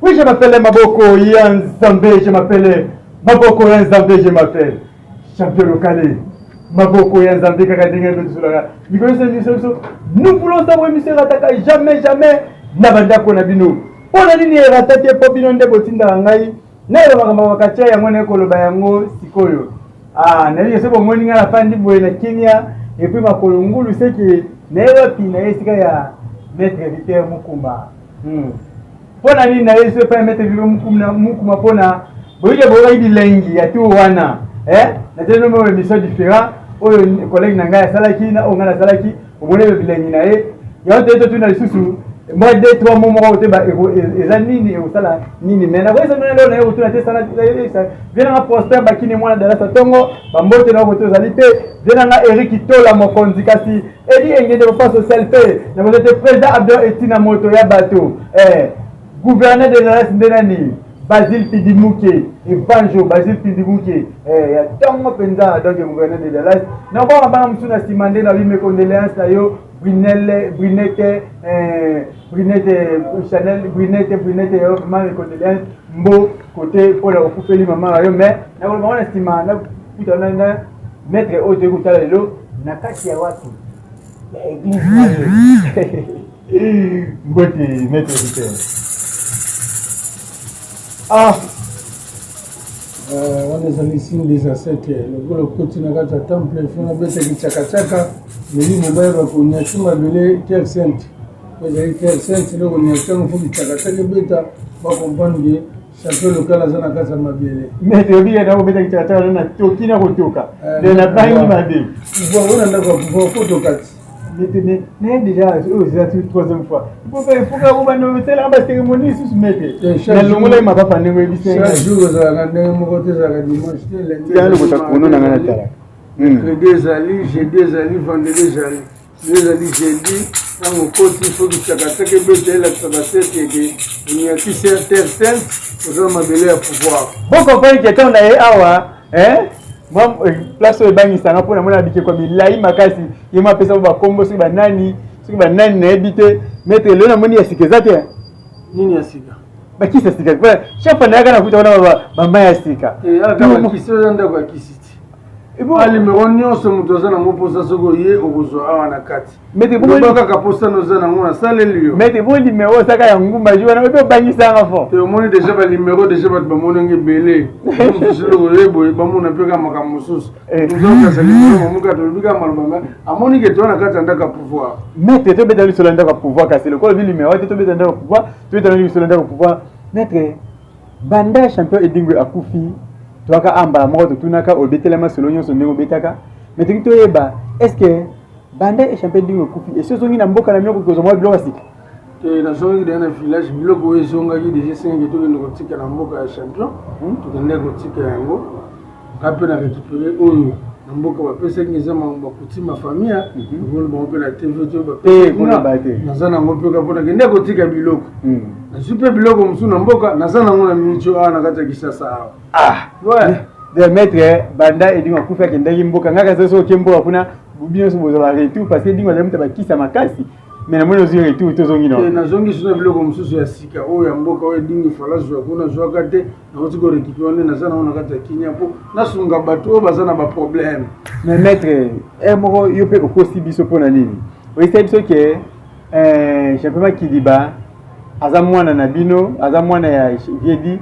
Oui, je m'appelle Maboko ya Nzambe, je m'appelle Maboko ya Nzambe, je m'appelle champion local. Maboko ya Nzambe kaka ndenge ndotisolaka mikolo nyonso émission biso nous voulons savoir émission erataka jamais jamais na bandako na bino. Mpo na nini erata te? Mpo bino nde botindaka ngai nayeba makambo bakatia yango, naye koloba yango sikoyo. Ah, nayebi soki bomoni ngai nafandi boye na kimia et puis makolo ngulu, seke naye wapi? Naye esika ya maître Vipere Mukuma. Mpo na nini naye so epai ya maître Vipere Mukuma? Mpona boyike boyokaki bilengi ya tour wana, nateli no émission différent oyo collègue na ngai asalaki na oyo ngai nasalaki. Omoni bilengi na ye yango te. Totuna lisusu mwa deux trois mots moko te, eza nini, ekosala nini? Mais nakoyesa bino lelo, naye kotuna te. Sana vie nanga Prosper Bakini, mwana Dalasa ntongo, bambote na kote ozali te. Vie nanga Erik Tola mokonzi, kasi Edi Engende papa social mpe nakoza te. Président Abdon Etina, moto ya bato, gouverneur de Dallas nde nani? Basile Pidimuke, Evanjo Basile Pidimuke ya ntongo mpenza, donc gouverneur de Dallas. Nakobanga banga mosusu na nsima nde nabi mes condoléances na yo Brunelle, Brunette, Brunette Chanel, Brunette, Brunette, yo vraiment mes condoléances mbo côté mpona okufeli mama na yo. Mais nakoloba ngo na nsima, nakuta na maître oyo toyei kotala lelo na kati ya wapi? Ya église na ye. Mbote, maître Victor. Ah, wana ezali signe des ancêtres. Lokola okoti na kati ya temple, fo nabetaki chakachaka, milimo bayeba konyati mabele, terre sainte. Po ezali terre sainte nde konyati yango, fo kichakachaka ebeta, bacomprendre ke champion local aza na kati ya mabele. Maître, oyebi na kobetaki chakachaka na toki na kotoka nde nabangi mabe. Pouvoir wana, ndako ya pouvoir, fo tokati. Mais naye déjà oyo eza troisième fois, ifoka kobanda osalaka bacérémonie lisusu, maître. Nalongolaki mapapa ndenge oyebisi. Chaque jour ezalaka ndenge moko te, ezalaka dimanche te, lundi. Lokota kono na ngai natalaka. Mercredi ezali, jeudi ezali, vendredi ezali. Lelo ezali jeudi. Ntango okoti, fo kichakachaka ebeta, elakisaka sete ke oniati terre sainte, oza na mabele ya pouvoir. Bocomprendre ke ntango na ye awa, mwa place oyo ebangisanga mpo namona bikeko milai makasi. Ye mwa apesa mo bakombo, soki banani, soki banani, nayebi te. Maître, lelo namoni ya sika eza te. Nini ya sika? Bakisi ya sika. Chaque fois nayaka, nakuta wana bama ya sika. Bakisi oza ndako ya kisi ti banuméro nyonso. Moto aza nango mposa, soki oye, okozwa awa na kati. Loba kaka mposa noza nango, nasaleli yo. Maître, bo numéro osaka ya ngumba ju wana oyebi obangisanga fort. Te, omoni déjà banuméro, déjà bato bamonangi ebele. Mosusu eloko oye boye, bamona mpe kaka makambo mosusu. Tozokasa numéro, mamoka tolobi kaka maloba, amoni ke toza na kati ya ndako ya pouvoir. Maître, tobeta lisolo ya ndako ya pouvoir. Kasi lokola obi numéro te, tobeta ndako ya pouvoir, tobeta lisolo ya ndako ya pouvoir. Maître, banda champion Edingwe akufi, toyaka ambala moko, totunaka, obetela masolo nyonso ndenge obetaka. Mais toki toyeba, est ce que banda e champion Edingwe akufi, esi ozongi na mboka na bino kozwa mwa biloko ya sika? Te, nazongaki deja na village. Biloko oyo ezongaki deja, esengaki tokende kotika na mboka ya champion. Tokendaki kotika yango, nga mpe na récupéré oyo na mboka bapesaki. Eza makambo bakutima famille, okolo bango mpe na TV to bapesaki. Naza nango mpe mpo nakende kotika biloko. Nazwi mpe biloko mosusu na mboka, naza nango na minitio awa na kati ya Kisasa awa. Ah ouais, de maître, banda Edingwe akufi, akendaki mboka, ngaka eza soki oke mboka kuna, bino nyonso bozwa ba retour, parce que Edingwe azali moto bakisa makasi. Mais namoni ozwi retour, tozongi na nazongi so na biloko mosusu ya sika oyo ya mboka oyo Edingwe fala zwa kuna, zwaka te. Nauti korécupérer nde naza nango na kati ya Kinia mpo nasunga bato oyo baza na baproblème. Mais maître, ere moko yo mpe okosi biso. Mpo na nini oyesaki biso ke champion Makidiba aza mwana na bino, aza mwana ya viedi,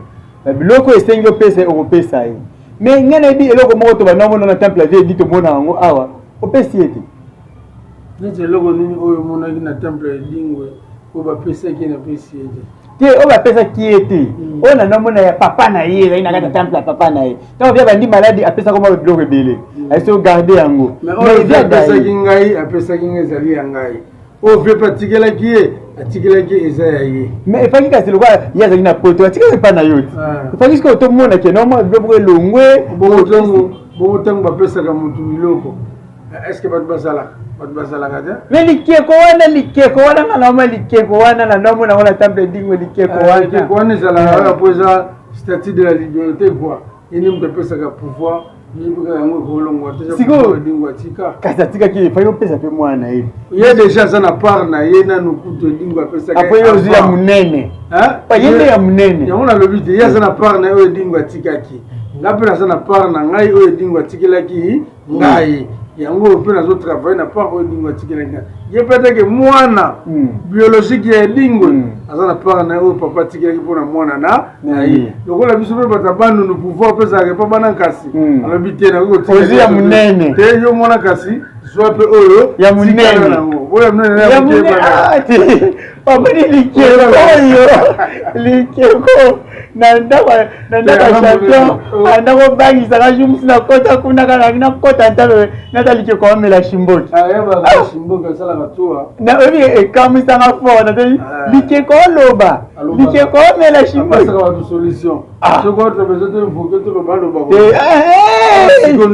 biloko esengi opesa ye, okopesa ye? Mais ngai nayebi eloko moko to banda omona na temple ya viedi, tomona yango awa, opesi ye te. Neti eloko nini oyo omonaki na temple ya Edingwe oyo bapesaki ye, napesi ye te? Te, oyo bapesaki ye te. Oyo na nomona ya papa na ye ezali na kati ya temple ya papa na ye. Ntango bia bandi maladi, apesaka mwa biloko ebele, ayesi ogarde yango. Mais oyo apesaki ngai, apesaki ngai, ezali ya ngai. Oyo vie mpe atikelaki ye, atikelaki ye, eza ya ye. Mais efaki kasi lokola ye azalaki na poto, atikaki epa na yo ti. Efaki sikoyo tomona ke nomwa biloko moko elongwe. Bongo ntango bapesaka motu biloko, est ce que bato bazalaka? Bato bazalaka te. Mais likeko wana, likeko wana, nga naoma likeko wana na nomona yango na temple Edingwe, likeko wana. Likeko wana ezalaka kaka mpo eza statue de la liberté, quoi. Ye nde moto apesaka pouvoir. Sikoyo kasi atikaki efai opesa mpe mwana na ye. Ye deja aza na part na ye nanu kutu Edingo apesaki. Apres ye ozwi ya monene, ye nde ya monene. Yango nalobi te, ye aza na part na ye oyo Edingo atikaki. Nga mpe naza na part na ngai oyo Edingo atikelaki ngai. Yango oyo mpe nazotravaille na part oyo Edingo atikelaki ngai. Ye mpe atake mwana biologique ya Edingo, aza na part na ye oyo papa atikelaki mpona mwana na ye. Lokola biso mpe bato ya Bandundu, pouvoir mpe ezalaka epa bana kasi. Alobi te, nakoki kotika ya monene te, yo mwana kasi zwa mpe oyo ya monene. Nango oyo ya monene. Ya monene te, pamoni likeko oyo, likeko na ndako ya champion anda kobangisaka jour mosusu. Nakota kuna kaka nakota ntalo nata likeko amela shimboki. Oyebi, ekamwisanga fort. Natali likeko oloba, likeko amela shimboki.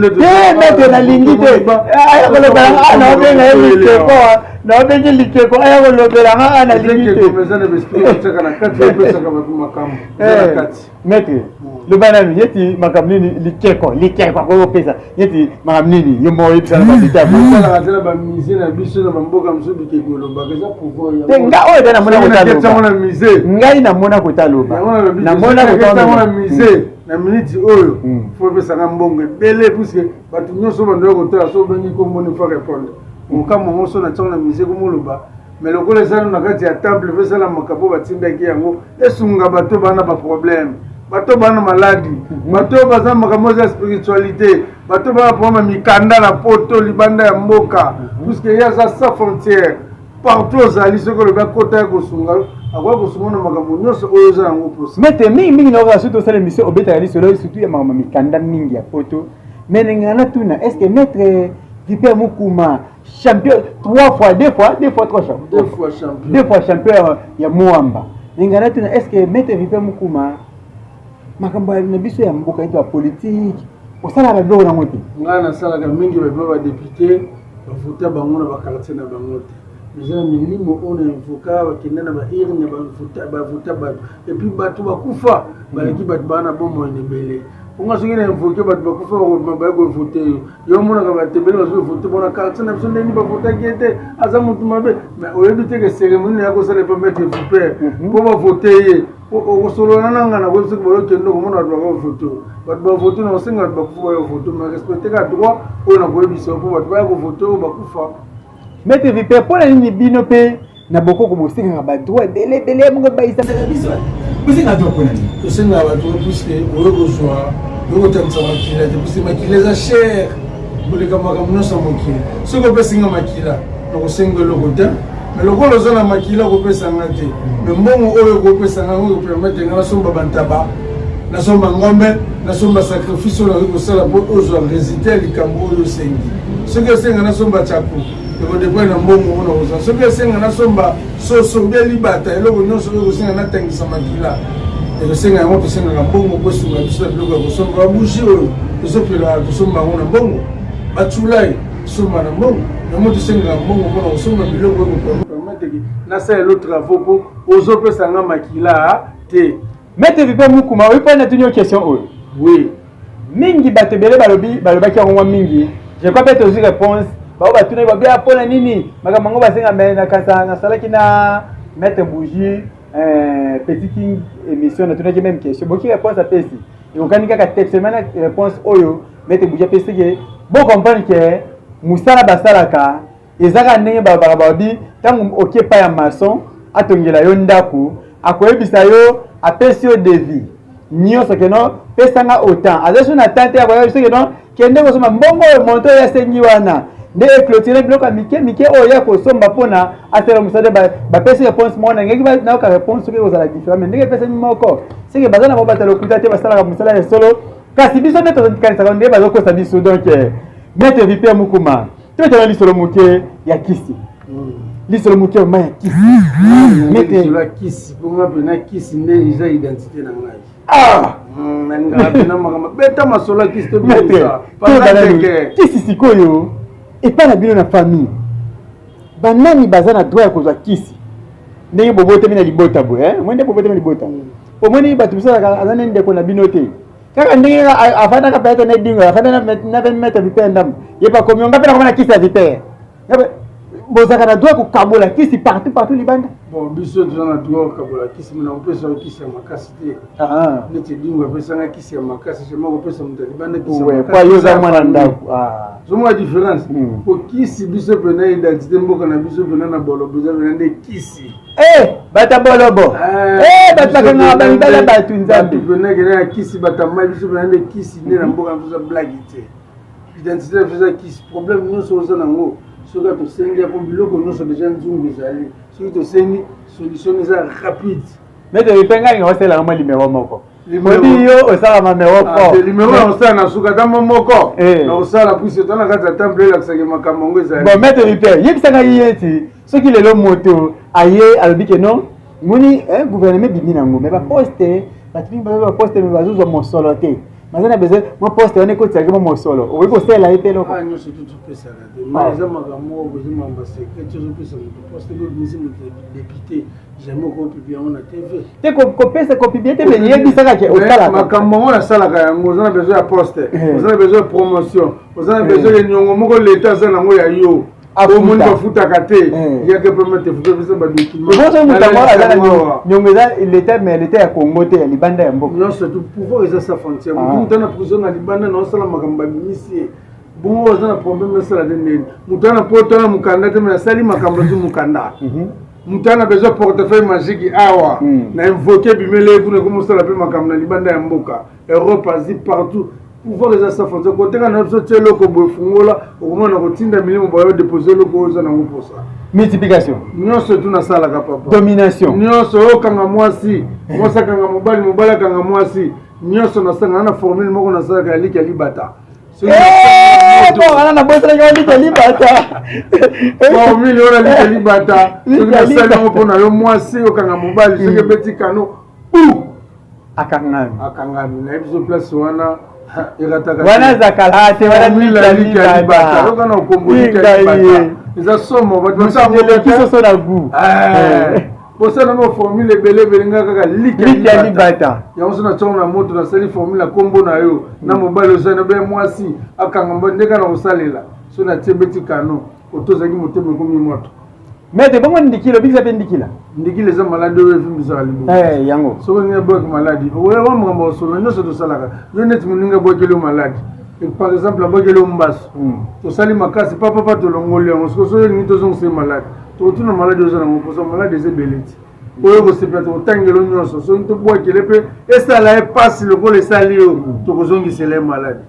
Te, maître, nalingi te aya kolobelanga a naobenga ye likeko, naobengi likeko aya kolobelanga a nalingi te. Maître, loba nanu neti makambo nini likeko akokopesa, neti makambo nini yo moko oyebisana babita. Osalaka te na bamusée na biso na bamboka mosusu, bikeko elobaka, eza pouvoir. Te, nga oyo te namona kotaloba na musée. Ngai namona kotaloba. Namona na musée na minute oyo, faut epesanga mbongo ebele, puisque bato nyonso bandoya kotala. So obengi komboni, faut répondre mokambo yango. So na ntango na musée komoloba, mais lokola eza na kati ya temple, mpe esalamaka mpo batindaki yango esunga bato baa na baproblème, bato baa na maladi, bato oyo baza makambo eza spiritualité, bato baa problème mikanda na poto, libanda ya mboka, puisque ye aza sans frontière. Partout ozali, soki olobi akota ya kosunga, akoki kosunga na makambo nyonso oyo oza yango mposa. Maître, mingimingi naoka soki tosala émission, obetaka lisolo surtout ya makambo mikanda mingi ya poto. Mais nengana natuna, est ce que maître Viper Mukuma, champion trois fois, deux fois, deux fois, trois champion, deux fois champion, deux fois champion ya Moamba, nengana natuna, est ce que maître Viper Mukuma, makambo na biso ya mboka ete bapolitike, osalaka biloko nango te? Ngai nasalaka mingi babima badéputé, bavota bango na baquartier na bango te. Eza na milimo oyo na invoka, bakenda na baurne, bavota bato, et puis bato bakufa baleki bato baa na bomoi na ebele. Onga soki na invoke bato bakufa, bakobima baye kovote yo. Yo omonaka bato ebele bazovote bona quartier na biso ndeni bavotaki ye te, aza motu mabe. Mais oyebi te ke cérémonie na ya kosala epa maître Viper mpo bavote ye, okosolola nanga na koyebi soki boyokende okomona bato bakovote. Bato bavote na kosenga bato bakufa baya kovote, mais respecte kaka droit oyo na koyebisa mpo bato baya kovote oyo bakufa. Maître Viper, mpo na nini bino mpe na bokoko bosengaka badroit ebele ebele moko ebayisaka biso? Bosengaka droit mpo na nini? Tosengaka bato puisque oyo kozwa, oyo kotangisa makila te, puisque makila eza cher koleka makambo nyonso ya mokili. Soki opesinga makila, nakosenga eloko te. Mais lokola oza na makila kopesanga te, mais mbongo oyo okopesanga yango ekopermettre nga nasomba bantaba, nasomba ngombe, nasomba sacrifice oyo nakoki kosala mpo ozwa résultat ya likambo oyo osengi. Soki osenga nasomba chaku, ekodépendre na mbongo ngo nakozwa. Soki esenga nasomba soso bia libata, eloko nyonso oyo ekosenga natangisa makila, ekosenga yango. Tosengaka mbongo mpo esunga biso na biloko ya kosomba. Babougie oyo tozopela, tosomba yango na mbongo. Batulai, tosomba na mbongo. Yango tosengaka mbongo mpona kosomba biloko oyo kopermettre nasalela travaux mpo ozopesa nga makila te. Maître Viper Mukuma, oyi mpo natuni yo question oyo. Oui. Mingi bato ebele balobi, balobaki yango mwa mingi. Je crois mpe tozwi réponse. Bao batunaki babi mpona nini makambo yango basenga. Me nakasa nasalaki na maître Bougie, Petit King, émission, natunaki même question. Boki réponse apesi ekokani kaka textuellement na réponse oyo maître Bougie apesi, ke bocomprendre ke mosala basalaka eza kaka ndenge balobaka. Balobi ntango oke epai ya maçon atongela yo ndako, akoyebisa yo, apesi yo devis nyonso ke non, pesanga autant. Aza so na temps te akoyeba biso ke non, kende kosomba mbongo oyo, montant oyo asengi wana nde eclôture biloko ya mike mike oyo ya kosomba mpona asala mosala. Bapesi réponse moko, nangeki nayoka réponse soki ekozala différent, mais ndenge epesami moko, seke baza na bango bato ya lokuta te, basalaka mosala ya solo. Kasi biso nde tokanisaka nde bazokosa biso. Donc maître Viper Mukuma, tobetana lisolo moke ya kisi, lisolo moke ma ya kisi. Lisolo ya kisi, mponga mpena kisi nde eza identité na ngai. Ah! Nalingaka mpena makambo beta masolo ya kisi. Maître, kisi sikoyo epai na bino na famille, banani baza na droit ya kozwa kisi? Ndenge bobotami na libota boye, moi nde bobotami libota, omoni bato mosusu aza ne ndeko na bino te. Kaka ndenge afandaka peut-être na Edingwe, afanda na maître Vipère ndambo, ye mpe akomi, nga mpe nakoma na kisi ya Vipère. Bozalaka na droit kokabola kisi partout partout libanda? Bon, biso toza na droit kokabola kisi, mais nakopesa yo kisi ya makasi te. Neti Edingwe apesanga kisi ya makasi, seulement kopesa moto ya libanda kisi ya makasi. Yo oza mwana ndako. Ozomona différence? Po kisi biso pena identité mboka na biso pena na bolobo eza pena nde kisi. Eh, bata bolobo. Eh, bato bakangaka bamibala bato Nzambe. Pena kena ya kisi bato mai biso pena nde kisi nde na mboka na biso eza blague te. Identité na biso eza kisi. Problème nyonso oza nango soki tosengi po biloko nyonso deja nzungu ezali, soki tosengi solution eza rapide. Maître Vipère, ngai nga osalelanga mwa limero moko. Obi yo osala mamero fort. Limero na kosala na suka ata mo moko na kosala puisque toza na kati ya temple, elakisaki makambo yango ezali. Bon, maître Vipère, yebisaka ye eti soki lelo moto aye alobi ke non, moni gouvernement ebimi nango, mais baposte, bato mingi bazozwa baposte mais bazozwa mosolo te, baza na besoin mwa poste wana ekotisaki mwa mosolo, okoki kosalela ye mpe eloko? Nyonso tu topesaka te, mais eza makambo moko boza makambo ya secret. Ozopesa moto poste, obimisi moto député, jamais okopublier yango na TV. Te, kopesa kopublier te, mais yebisaka ke osalaka. Makambo yango nasalaka yango. Oza na besoin ya poste, oza na besoin ya promotion, oza na besoin ya niongo moko leta aza nango ya yo, omoni bafutaka te, yaka mpe maître pesa badocument. Moto yango aza na niongo, eza leta, mais leta ya Congo te, ya libanda ya mboka. Nyonso tu, pouvoir eza sa frontière. Motu moto na prison na libanda na osala makambo, babimisi ye bongo, aza na problème esala te. Ndeni moto ana po to na mokanda te, mais asali makambo, azwi mokanda. Moto ana besoin portefeuille magique awa, na invoquer, bimele ye kuna, ekomosala mpe makambo na libanda ya mboka, Europe, Asie, partout. Pouvoir eza sa frontière. Koteka na biso, tie eloko boye, fungola, okomona kotinda milimo bayo dépose eloko oyo oza nango mposa. Multiplication. Nyonso tu nasalaka, papa. Domination. Nyonso oyo okanga mwasi, mwasi akanga mobali, mobali akanga mwasi, nyonso nasanga na formule moko nasalaka ya liki ya libata. Wana nabosanaki wa liki ya libata. Formule oyo na liki ya libata, soki nasali yango mpona yo, mwasi okanga mobali, soki ebeti kano u akangami. Akangami. Nayebi biso place wana erataka. Wana zakala te, wana liki ya libata. Yoka na okombo liki ya libata, eza somo, bato eleki soso na gu. Bosala mo formule ebele ebele, nga kaka liki ya libata. Yango so nationgo na moto, nasali formule ya nkombo na yo na mobali osali na be mwasi akanga mobali, ndenge na kosalela so natie beti kano oto ozalaki motema ekomi moto. Maître, bongo ndikila, obikisa mpe ndikila? Ndikila eza maladi oyo evimbisaka libumu. Yango. Soki olingi abwaki maladi oya wa makambo ya kosolola nyonso tosalaka. Yo neti moninga abwakeli yo maladi, par exemple abwakeli yo mbasu, tosali makasi papapa, tolongoli yango. Soki soki olingi tozongisa ye maladi, tokotuna maladi oza nango mposa. Maladi eza ebele ti oyo kosepela, tokotangela nyonso. Soki tobwakele mpe esala ye mpasi lokola esali yo, tokozongisela ye maladi.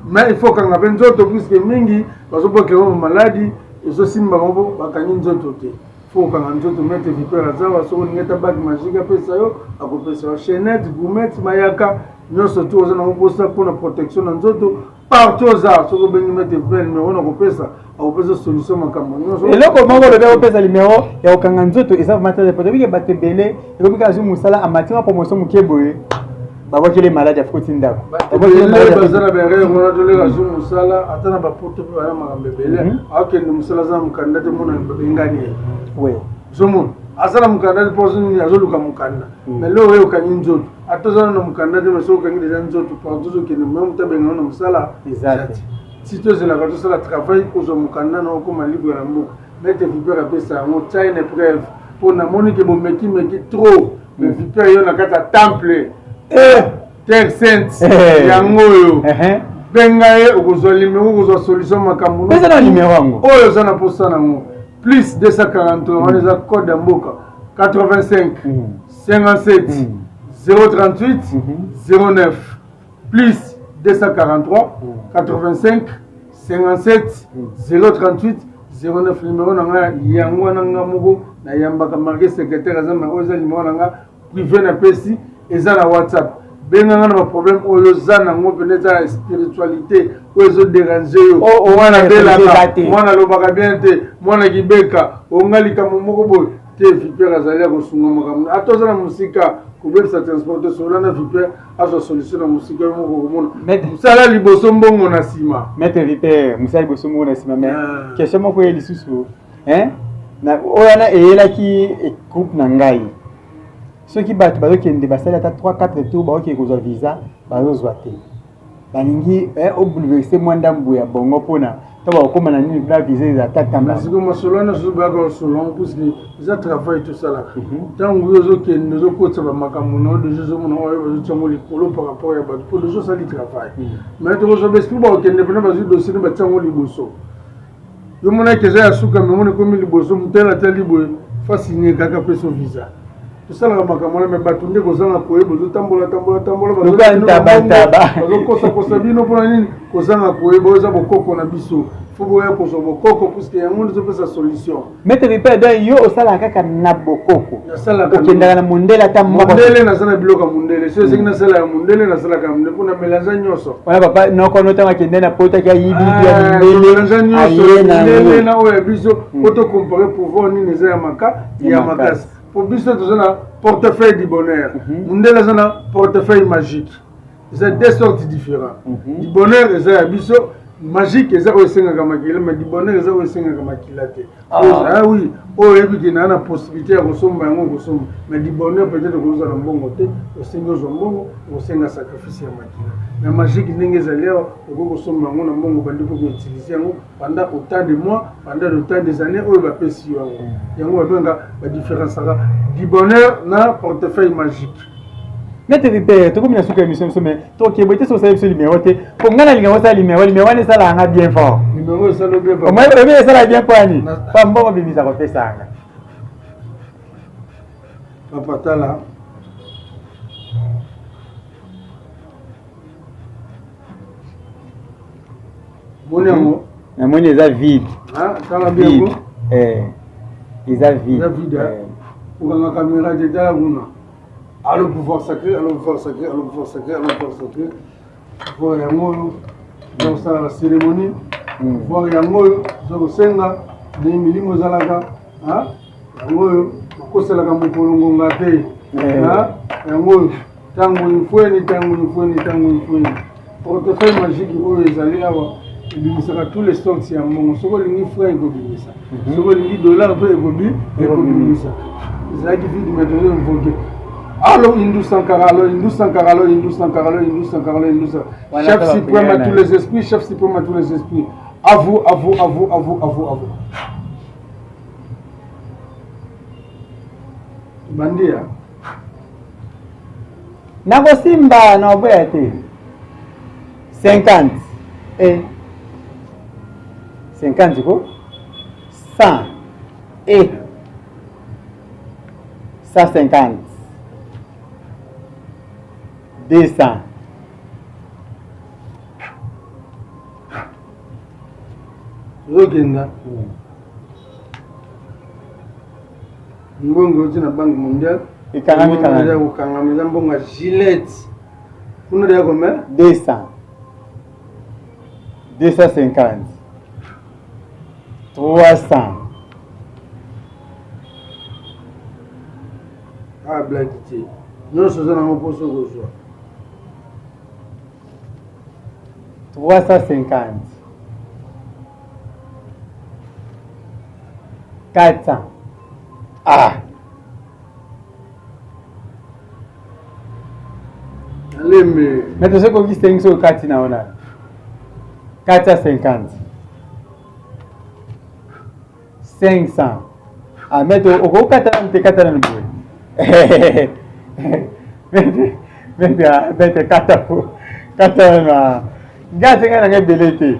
Mais il faut kanga mpe nzoto, puisque mingi bazobwakela bango maladi, ezosimba bango mpo bakangi nzoto te. Faut okanga nzoto. Maître Vipère azawa. Soki olingi ata bague magique apesa yo, akopesa yo chaînette, gourmette, mayaka nyonso tu oza nango mposa mpona protection na nzoto. Partout oza, soki obengi maître Vipère, numéro na kopesa, akopesa solution makambo nyonso. Eloko moko olobi, akopesa numéro ya kokanga nzoto, eza vraiment très important. Obike bato ebele ekomi kaka azwi mosala, amati mwa promotion moke boye, babwakeli maladi, afukoti ndako. Ebele baza na baerreur wana. Toleka, azwi mosala, ata na bapoto mpe bana makambo ebele, akende mosala, aza na mokanda te, mona babengani ye. Ozomona aza na mokanda te, mpo nini? Azoluka mokanda. Mais lelo oyo okangi nzoto, ata oza na mokanda te, mais soki okangi deja nzoto, partout ozokende, me moto abengana na mosala. Eza te. Si tozelaka tosala travail, kozwa mokanda na okóma libre na mboka. Maître Vipère apesa yango, tia une épreuve mpo namoni ke bomekimeki trop. Mais Vipère, yo na kati ya temple, terre sainte, yango oyo benga ye, okozwa limero, okozwa solution makambo. Pesa na limero yango. Oyo oza na posa nango, plus 243 wana eza code ya mboka, 85 57 038 09, plus 243 85 57 038 09. Numéro na ngai yango wana, nga moko nayambaka marke secrétaire aza, ma oyo eza numéro na nga privé, napesi, eza na WhatsApp. Benganga na baproblème oyo oza nango mpena, eza ya spiritualité oyo ezodéranger yo. Mwana abelaka, mwana alobaka bien te, mwana kibeka onga likambo moko boye te, Vipère azali ya kosunga makambo. Ata oza na mosika, kobebisa transport te, solola na Vipère, azwa solution na mosika. Yo moko komona mosala liboso, mbongo na nsima. Maître Vipère, mosala liboso, mbongo na nsima. Mais question moko ye lisusu, oyo wana eyelaki groupe na ngai. Soki bato bazokende basali ata 3 4 tour baokende kozwa visa bazozwa te. Balingi eh, obouleverse mwa ndambo ya bongo mpona to bakokóma na nini kuna visa eza ata tamba. Sikoyo masolo wana soki bayaka kosolola yango puisque eza travail tosalaka. Ntango yo ozokende ozokotisa bamakambo na yo deja ozomona oyo bazotia yango likolo par rapport ya bato mpo deja osali travail. Mais tokozwa baesprit bakokende mpena bazwi dossier nde batia yango liboso. Yo monaki eza ya suka me omoni ekomi liboso motele atali boye fa signe kaka peso visa. Tosalaka makambo wana me bato nde kozanga koyeba ozotambola tambola tambola bazokosakosa bino mpona nini kozanga koyeba oyo eza bokoko na biso fo boya kozwa bokoko puiske yango nde ezopesa solution. Maître Vipere, donc yo osalaka kaka na bokoko, okendaka na mondele ata moko? Mondele naza na biloko ya mondele, so esengi nasala ya mondele nasalaka ya mondele mpo na melange nyonso wana. Papa noko notanga akende na poto aki ayibi ya mondele aye na na oyo ya biso po to comparer pouvoir nini eza ya maka ya makasi po biso toza na portefeuille du bonheur, mondele aza na portefeuille magique. Eza deux sortes différents. Du bonheur eza ya biso, magique eza oyo esengaka makila, mais du bonheur eza oyo esengaka makila te. Ah oui, oyo oyebi ke naa na possibilité ya kosomba yango okosomba, mais du bonheur peut-être okozwa na mbongo te, osengi ozwa mbongo, okosenga sacrifice ya makila. Mais magique ndenge ezali awa, okoki kosomba yango na mbongo, obandi mpo koutilize yango pendant autant de mois, pendant autant des années oyo bapesi yo yango. Yango babengaka badifférenciaka du bonheur na portefeuille magique. Maître Vipere, tokomi na suka émission biso, mais tokee boye te soki osali biso numéro te, po ngai nalinga kosala numéro, numéro wana esalaka nga bien fort. Numéro esala bien. Oyebi esala bien mpo ani pa mbongo bimisa kopesa yanga. Papa tala, moni yango. Namoni eza vide. Tala bien. Eza vide. Eza vide. Okanga caméra te, tala kuna. Allo pouvoir sacré, allo pouvoir sacré, allo pouvoir sacré, allo pouvoir sacré. Pouvoir yango oyo toza kosala ba cérémonie. Pouvoir yango oyo toza kosenga ndenge milimo ezalaka. Yango oyo bakoselaka mokolo ngonga te. Yango oyo ntango infweni, ntango infweni, ntango infweni. Portefeuille magique oyo ezali awa ebimisaka tous les sortes ya mbongo. Soki olingi franc ekobimisa, soki olingi dollar mpe ekobimisa. Ezalaki vide mais tozo invoquer. Allo Hindu Sankara, allo Hindu Sankara, allo Hindu Sankara, allo Hindu Sankara, allo Hindu Sankara. Chef suprême à tous les esprits, chef suprême à tous les esprits. À vous, à vous, à vous, à vous, à vous, à vous. Bandia. Nakosimba na oboya te. 50 e 50 ko 100 e 150 200. Ozokenda mbongo euti na Banque mondiale. Ekangami. Eza kokangama, eza mbongo ya gilette kuna deya combien? 200, 250, 300. Ah, blague te, nyonso oza nango mposo kozwa. 350, 400. Ah, Alembe. Mais tosoki kokisi tengi soki okati na wana 450, 500. Ah, mais okokata nanu te, kata nanu boye. Maître, kata po kata nanu. Ah, nga asenga nanga ebele te,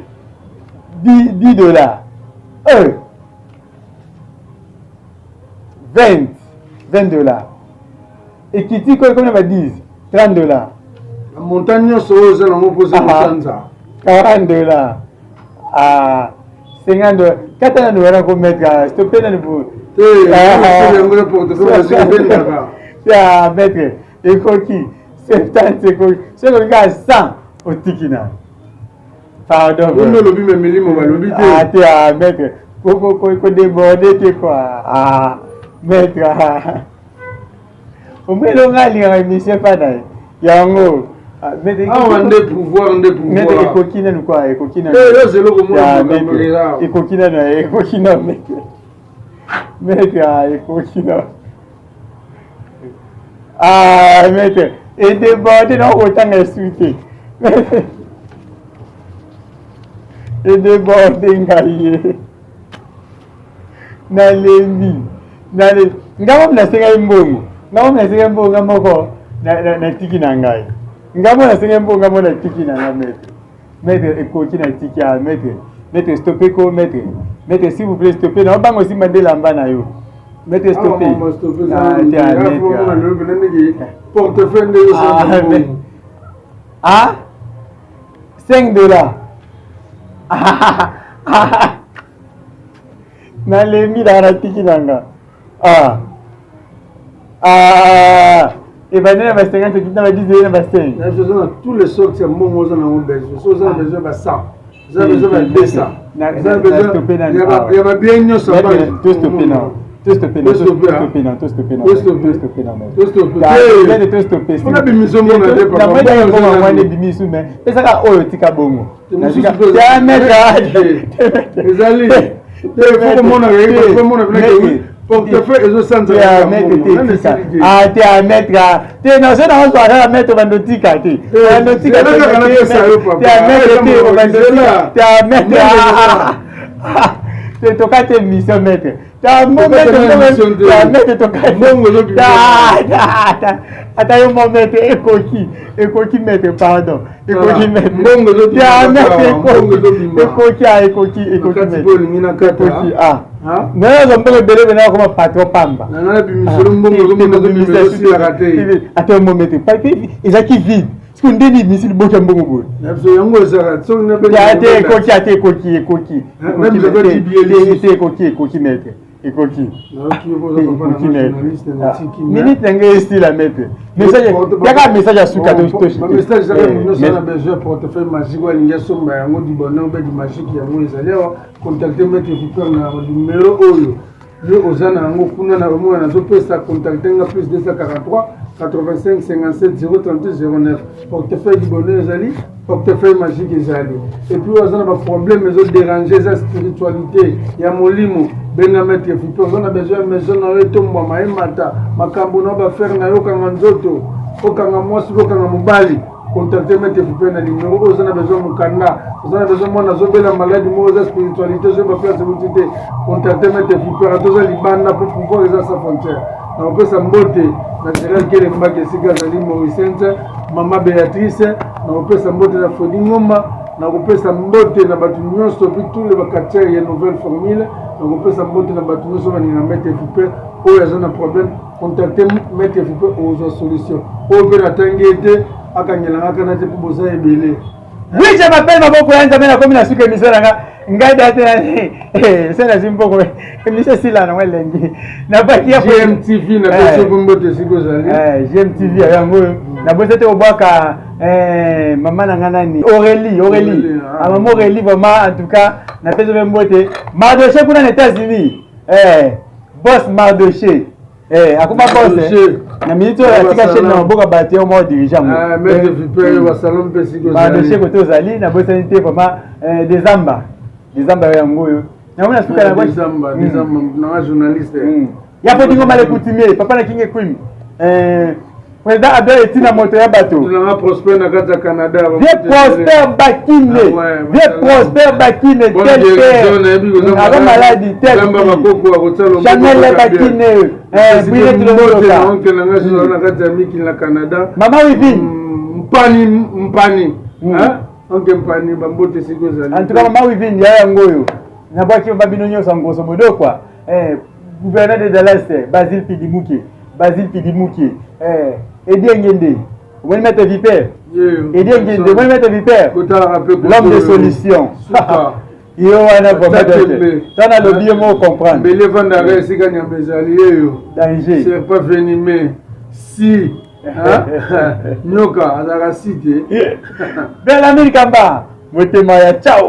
10 dollars, 20, 20 dollars ekiti ko ekomi na ba 10, 30 dollars. Montant nyonso oyo oza nango mposa kosanza. 40 dollars, ah, 50 dollars. Kata nanu wana ko maître, stop nanu bo. Yango ya portefeuille ebendaka. Ya maître, ekoki 70, ekoki soki ekoki kaka 100, otiki na pardon. Oyo olobi me milimo balobi te. Ah te, ah maître, kodéborde te quoi. Ah maître, omoni nga alingaka émission epa na ye yango. Awa nde pouvoir, nde pouvoir. Ekoki nanu quoi, ekoki nanu. Yo eloko mona. Ekoki nanu, ekoki nanu maître, maître, ekoki nanu. Ah, maître, edéborde na okotanga esu te. Edéborde ngai ye. Nalembi. Nalembi. Ngai moko nasengaki mbongo. Ngai moko nasengaki mbongo ngai moko natiki na ngai. Ngai moko nasengaki mbongo ngai moko natiki na ngai maître. Maître ekoki na tiki ah maître. Maître stoppe ko maître. Maître s'il vous plaît stoppe na bango simba nde lamba na yo. Maître stoppe. Ah, te ah, maître. Portefeuille nde ah, ah 5 $. Nalembi na natiki na nga. Ah. Ah. Ebandi na ba 50 ekiti na ba 10 na ba 5. Na biso na tous les sortes ya mbongo oza nango besoin. So oza na besoin ba 100. Oza na besoin ba 200. Oza na besoin ya ba bien nyonso. To stoppe na. To stoppe na. To stoppe na. To stoppe na. To stoppe na. To stoppe. To stoppe. Mpona bimiso mbongo te papa. Na mwenda mbongo mwana ebimisu mais pesaka oyo tika bongo. Ya maître. Ezali. Te faut komona komona portefeuille ezosanza. Ah te, a maître te, nazo na ozwa kaka maître bando tika te, bando tika te, a maître te, bando tika te, a maître te, tokati émission maître, ta mo maître, ta maître, tokati ata yo mo maître, ekoki, ekoki maître, pardon, ekoki maître, ya maître, ekoki, ekoki, ah ekoki, ekoki maître, ekoki. Ah nayo azwa mbongo ebele bena akoma patron pamba. Ata yo mo maître, ezalaki vide siko ndeni ebimisi liboki ya mbongo boye. Yango ezalaka. Te, ekoki, ate ekoki, ekoki te, ekoki, ekoki maître, ekoki, ekoki maître. Minute na ngai esila maître, message yaka, message ya suka. Message ezaka nyonso na besoin portefeuille magique oyo alingi asomba yango du bonheur mpe du magique, yango ezali awa. Contacte maître Viper na numéro oyo yo oza na yango kuna na omona nazopesa. Contacte nga +243 85 57 038 09. Portefeuille du bonheur ezali, portefeuille magique ezali. Et puis oyo aza na baproblème ezodérange, eza spiritualité ya molimo, benga maître Viper. Oza na besoin ya maison na yo etombwama, emata, makambo na yo baaffaires na yo, okanga nzoto, okanga mwasi, okanga mobali, contacte maître Viper na numéro oyo. Oza na besoin mokanda, oza na besoin mwana azobela maladi moko eza spiritualité, ozoyeba place euti te, contacte maître Viper. Ata oza libanda, mpo pouvoir eza sans frontière. Na kopesa mbote na Gérald Kelembaki esika azali, Mauricente, mama Béatrice, na kopesa mbote na Fredi Ngomba, na kopesa mbote na bato nyonso, puis tous les bacatcheurs ya nouvelle formule, na kopesa mbote na bato nyonso baninga maître Viper. Oyo aza na problème, contacte maître Viper, ozwa solution. Oyo mpe natangi ete akangelanga kana te mpo boza ebele. Oui, je m'appelle Maboko ya Nzambe, nakomi na suka émission na nga. Ngai da te se nazwi mbongo, émission esila nango elengi nabaki ya GMTV na pesi mbote esika ozali. GMTV yango oyo nabosi te kobwaka mama na nga nani, Aurélie, Aurélie, ah, mama Aurélie, vraiment, en tout cas napesi mpe mbote. Mardoché kuna na États-Unis, boss Mardoché, akoma boss na minute oyo, atika chaîne na maboko ya bato, yo moko dirigeant. Mardoché kote ozali, nabosani te vraiment Dezamba, Dezamba yo yango oyo yango na suka. Nanga journaliste. Ya Podingo Male coutumier, papa na Kinge Queen, président Abdel Etina, moto ya bato. Nanga Prosper na kati ya Canada. Vieux Prosper Bakine, vieux Prosper Bakine, tel père aza maladi, tel Chanel Bakine. Oncle nanga journal na kati ya mikili na Canada. Mama Wivine. Mpani, Mpani, oncle Mpani, bambote esika ozali. En tout cas mama Wivine ya yango oyo nabwaki babino nyonso ya grosso modo quoi. Gouverneur de Dallas, Basile Pidimuke, Basile Pidimuke, Edi Engende, omoni maître Viper, Edi Engende, omoni maître Viper, l'homme de solution, yo wana vraiment tana alobi yo moko comprendre. Mbele evandaka esika nyama ezali yeyo. Danger. Serpent venimeux si nyoka azalaka si te. Belamine Kamba motema ya ciao.